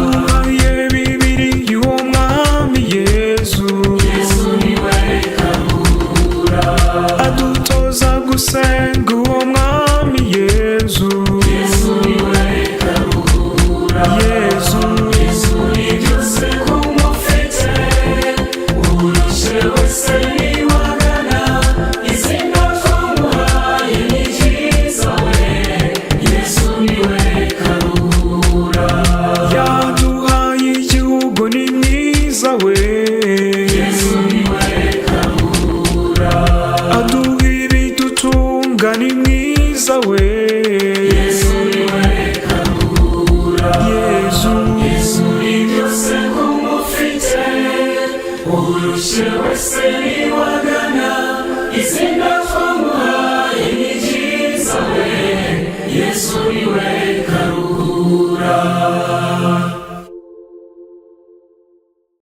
Yaduhaye Bibiri y'uwo mwami Yezu. Yesu niwe Karuhura. Adutoza gusenga uwo mwami Yezu. Yesu niwe Karuhura. Yezu. Yesu ni byose kumufite, urushye wese niwagana, izina twamuhaye ni ryiza we. Yesu niwe Karuhura. Yaduhaye igihugu, ni mwiza we. Yesu niwe Karuhura. Aduha ibidutunga, ni mwiza we.